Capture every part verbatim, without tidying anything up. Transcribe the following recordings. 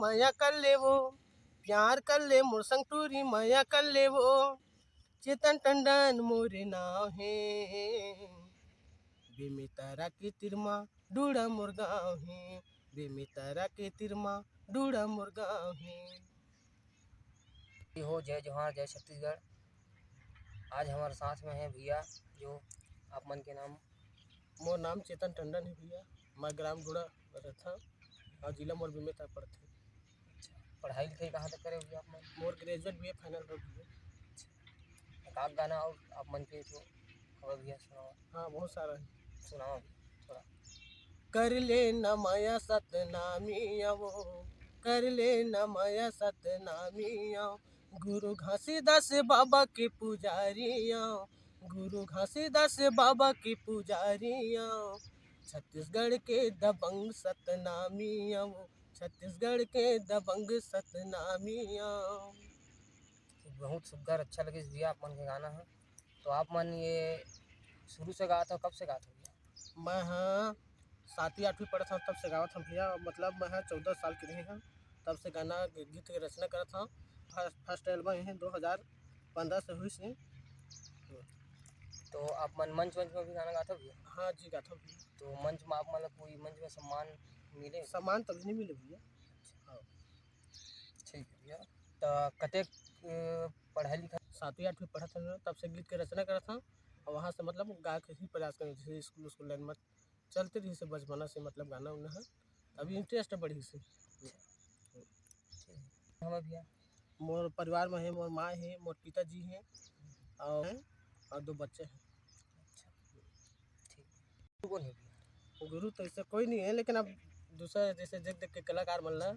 मया कर ले वो, प्यार कर ले मोर संग टूरी, मया कर ले वो। चेतन टंडन मोरे नाव हे, बेमेतरा के तीर मा डूड़ा मोर गाँव हे, बेमेतरा के तीर मा डूड़ा मोर गाँव हे। हो, जय जोहार, जय छत्तीसगढ़। आज हमारे साथ में है भैया, जो आप मन के नाम? मोर नाम चेतन टंडन है भैया, मैं ग्राम डूड़ा रहता और जिला मोर बेमेतरा पड़थे। अच्छा, पढ़ाई लिखाई कहाँ तक करे भैया आप मन? मोर ग्रेजुएट बीए फाइनल हो गया। अच्छा, एक आध गाना और आप मन के जो खबर भैया सुनाओ। हाँ, बहुत सारा है। सुनाओ थोड़ा। कर ले न मया सतनामिया वो, कर ले न मया सतनामिया, गुरु घासीदास बाबा के पुजारिया, गुरु घासीदास बाबा के पुजारिया, छत्तीसगढ़ के दबंग सतनामिया वो, छत्तीसगढ़ के दबंग सतनामिया। बहुत सुग्घर, अच्छा लगिस भैया आप मन के गाना ह। तो आप मन ये शुरू से गात हो, कब से गात हो भैया? मैं ह सातवीं आठवीं पढ़त हव तब से गावत हव भैया, मतलब मैं ह चौदह साल के रहे हव तब से गाना गीत के रचना करत हव। फर्स्ट, फर्स्ट एल्बम यही दो हज़ार पंद्रह से हुई से। तो आप मन मंच वंच में भी गाना गात हो भैया? हाँ जी, गात हव भैया। तो मंच में आप मन ला कोई मंच में सम्मान मिले? सम्मान तभी नहीं मिले भैया। हाँ। ठीक है भैया। तो कतेक, अ, पढ़ाई लिखाई? सातवीं आठवीं पढ़त हन, तब से गीत के रचना करत हन और वहाँ से मतलब गा के ही प्रयास करत हन, जैसे स्कूल, स्कूल लाइन में चलते रहिस हे बचपना से, मतलब गाना उना है, अभी इंटरेस्ट बढ़िस हे। ठीक है। हमारे भैया? मोर परिवार में है, मोर माँ है, मोर पिताजी हैं और, और दो बच्चे हैं। अच्छा, ठीक। गुरु कौन है भैया? गुरु तो ऐसे कोई नहीं है, लेकिन अब दूसरा जैसे देख देख के कलाकार मन ला,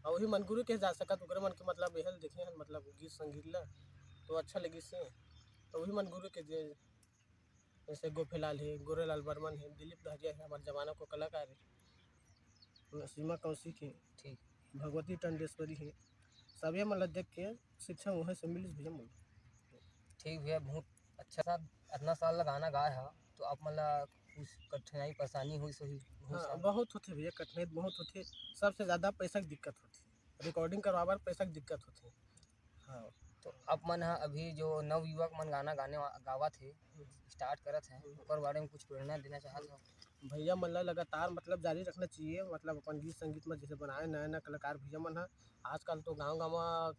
और वही मन गुरु के जा सकत, ओकरे मन के मतलब यह देखे हैं, मतलब गीत संगीत ला तो अच्छा लगिस हे, तो वही मन गुरु के जे-, जैसे गोफेलाल है, गोरेलाल बर्मन है, दिलीप दहरिया है, हमारे जमाना को कलाकार है, सीमा कौशिक है, ठीक। भगवती टंडेश्वरी है, सभी मन ला देख के शिक्षा वहीं से मिलिस भैया मन। ठीक भैया, बहुत अच्छा। साथ इतना साल ला गाना गाए हा, तो आप मन ला कुछ कठिनाई परेशानी होइस होही? बहुत हाँ, सारा। बहुत होथे भैया, कठिनाई बहुत होथे। सबसे ज़्यादा पैसा के दिक्कत होथे, रिकॉर्डिंग करवाबर पैसा के दिक्कत होथे। हाँ। तो आप मन ह अभी जो नवयुवक मन गाना गाने वा-, गावत हे, हम्म। स्टार्ट करत हे, हम्म। ओकर बारे में कुछ प्रेरणा देना चाहत हो? भैया मन ला लगातार मतलब जारी रखना चाहिए, मतलब अपन गीत संगीत में जैसे बनाए नया नया कलाकार भैया मन ह, आजकल तो गाँव गाँव में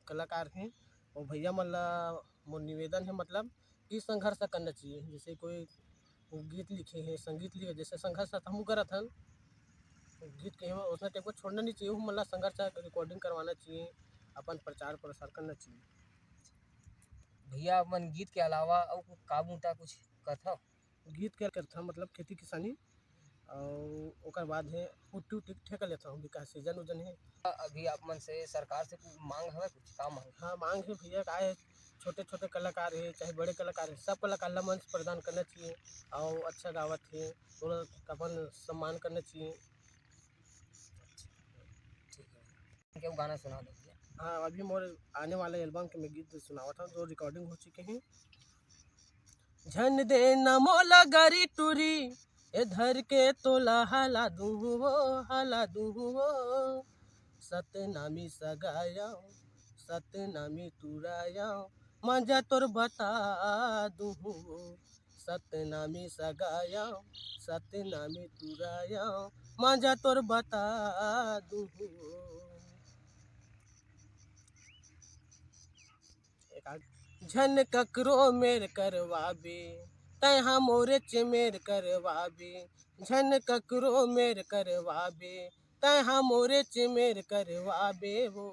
कलाकार हैं, और भैया मन ला मोर निवेदन है मतलब कि संघर्ष करना चाहिए। जैसे कोई गीत लिखे हैं, संगीत लिखे, जैसे संघर्ष हम करत हन, गीत के हम उतना टाइप को छोड़ना नहीं चाहिए, वो मन ला संघर्ष रिकॉर्डिंग करवाना चाहिए, अपन प्रचार प्रसार करना चाहिए। भैया, अपन गीत के अलावा अउ का बूता कुछ करथव? गीत के करथव, मतलब खेती किसानी, और ओकर बाद है पुट्टी उट्टी के ठेका लेथव, विकास सीजन उजन है। अभी आप मन से सरकार से कुछ मांग हवे, कुछ का मांग? हाँ, मांग है भैया, का है, छोटे छोटे कलाकार है चाहे बड़े कलाकार है, सब कलाकार ला मंच प्रदान करना चाहिए, और अच्छा गावत है, ओला अपन सम्मान करना चाहिए। ठीक है, क्या गाना सुना दो भैया? हाँ, अभी मोर आने वाला एल्बम के मैं गीत सुनावत हूँ, जो रिकॉर्डिंग हो चुके हैं। झन देना मोला गारी टूरी, ए धर के तोला हला दूहू वो, हला दूहू वो। सतनामी सगायव, सतनामी तुरायव, मांजा तोर बता दूहू वो। सतनामी सगायव, सतनामी तुरायव, मांजा तोर बता दूहू वो। एक आध। झन ककरो मेर करवाबे, तैं हा मोरेच मेर करवाबे। झन ककरो मेर करवाबे, तैं हा मोरेच मेर करवाबे वो।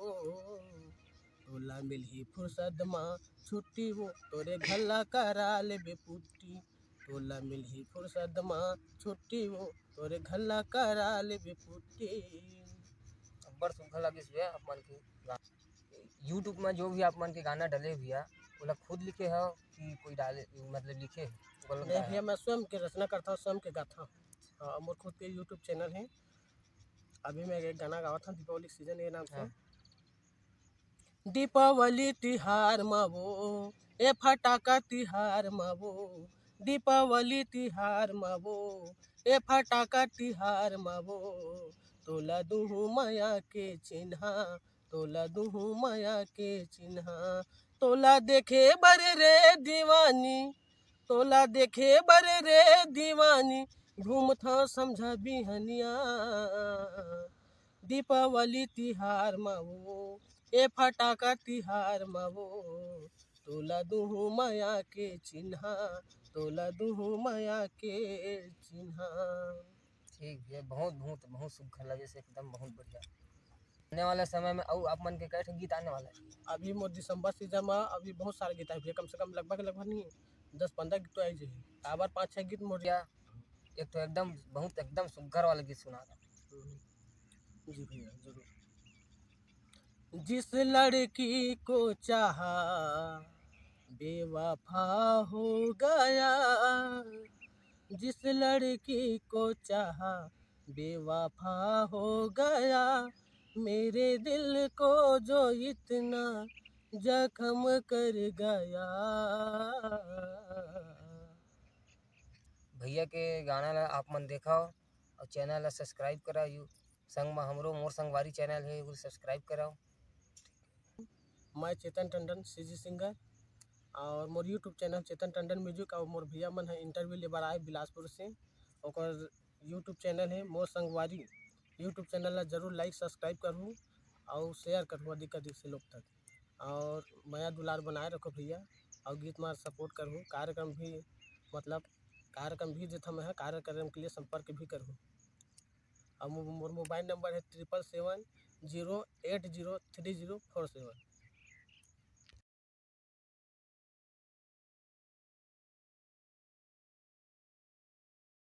तोला मिलही फुरसत मा छुट्टी वो, तोरे घला करा लेबे पुट्टी। तोला मिलही फुरसत मा छुट्टी वो, तोरे घला करा लेबे पुट्टी। अब्बड़ सुग्घर लगिस भैया आप मन के गाना। YouTube में जो भी आप मन के गाना डले भैया, ओला खुद लिखे हो कि कोई डाले, मतलब लिखे हो? ओकर नहीं गाना। भैया, मैं स्वयं के रचना करता हूँ, स्वयं के गाता हूँ। हाँ, मोर खुद के YouTube चैनल है। अभी मैं एक गाना गावत हूँ दीपावली सीजन, ये नाम से। हाँ। दीपावली तिहार म वो, ए फटाका तिहार म वो, दीपावली तिहार म वो, ए फटाका तिहार म वो, तोला दुहूँ मया के चिन्हा, तोला दुहूँ मया के चिन्हा। तोला देखे बर रे दीवानी, तोला देखे बर रे दीवानी, घूमथंव समझा बिहनिया। दीपावली तिहार म वो, ए फटाका तिहार म वो, तोला दुहूँ मया के चिन्हा, तोला दुहूँ मया के चिन्हा। ठीक भैया, बहुत बहुत बहुत सुघर लगे से एकदम बहुत बढ़िया। आने वाला समय में अउ आप मन के कई ठो गीत आने वाला है? अभी मोर दिसंबर सीजन में अभी बहुत सारा गीत आए भैया, कम से कम लगभग लगभग नहीं, दस पंद्रह गीत तो आई जाही। काबर पाँच छः गीत मोर भैया, एक तो एकदम बहुत एकदम सुघर वाला गीत सुना था। जी भैया, जरूर। जिस लड़की को चाहा, बेवफा हो गया, जिस लड़की को चाहा, बेवफा हो गया, मेरे दिल को जो इतना जख्म कर गया। भैया के गाना ला आप मन देखव और चैनल ला सब्सक्राइब करव। यू संग म हमरो मोर संगवारी चैनल हे, ओला सब्सक्राइब करव। मैं चेतन टंडन, सीजी सिंगर, और मोर YouTube channel Chetan Tandon music, और मोर भैया मन ह इंटरव्यू ले बर आए बिलासपुर से। ओकर यूट्यूब चैनल हे मोर संगवारी। यूट्यूब चैनल ला जरूर लाइक सब्सक्राइब करहू और शेयर करहू अधिक अधिक से लोग तक। और मया दुलार बनाए रखो भैया, और गीत मार सपोर्ट करहू। कार्यक्रम भी, मतलब कार्यक्रम भी देथव मैं ह, कार्यक्रम के लिए संपर्क भी करहू। और मो-, मोर मोबाइल नंबर है triple seven zero eight zero three zero four seven।